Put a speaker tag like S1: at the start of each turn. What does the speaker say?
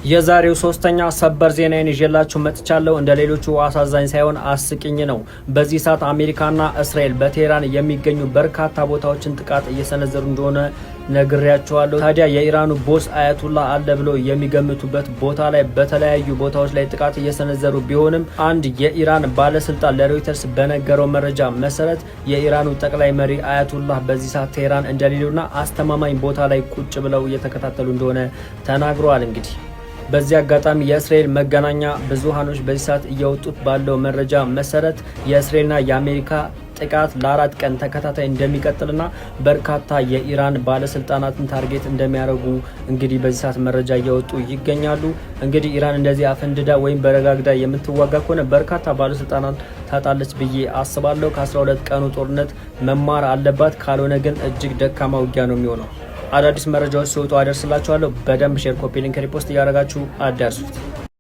S1: የዛሬው ሶስተኛ ሰበር ዜናዬን ይዤላችሁ መጥቻለሁ። እንደ ሌሎቹ አሳዛኝ ሳይሆን አስቂኝ ነው። በዚህ ሰዓት አሜሪካና እስራኤል በቴህራን የሚገኙ በርካታ ቦታዎችን ጥቃት እየሰነዘሩ እንደሆነ ነግሬያችኋለሁ። ታዲያ የኢራኑ boss አያቱላ አለ ብለው የሚገምቱበት ቦታ ላይ በተለያዩ ቦታዎች ላይ ጥቃት እየሰነዘሩ ቢሆንም፣ አንድ የኢራን ባለስልጣን ለሮይተርስ በነገረው መረጃ መሰረት የኢራኑ ጠቅላይ መሪ አያቱላህ በዚህ ሰዓት ቴህራን እንደሌሉና አስተማማኝ ቦታ ላይ ቁጭ ብለው እየተከታተሉ እንደሆነ ተናግረዋል። እንግዲህ በዚህ አጋጣሚ የእስራኤል መገናኛ ብዙሃኖች በዚህ ሰዓት እያወጡት ባለው መረጃ መሰረት የእስራኤልና የአሜሪካ ጥቃት ለ4 ቀን ተከታታይ እንደሚቀጥልና በርካታ የኢራን ባለስልጣናትን target እንደሚያደርጉ እንግዲህ በዚህ ሰዓት መረጃ እያወጡ ይገኛሉ። እንግዲህ ኢራን እንደዚህ አፈንድዳ ወይም በረጋግዳ የምትዋጋ ከሆነ በርካታ ባለስልጣናት ታጣለች ብዬ አስባለሁ። ከ12 ቀኑ ጦርነት መማር አለባት። ካልሆነ ግን እጅግ ደካማ ውጊያ ነው የሚሆነው። አዳዲስ መረጃዎች ሲወጡ አደርስላችኋለሁ። በደንብ share፣ copy link፣ repost እያደረጋችሁ አዳርሱት።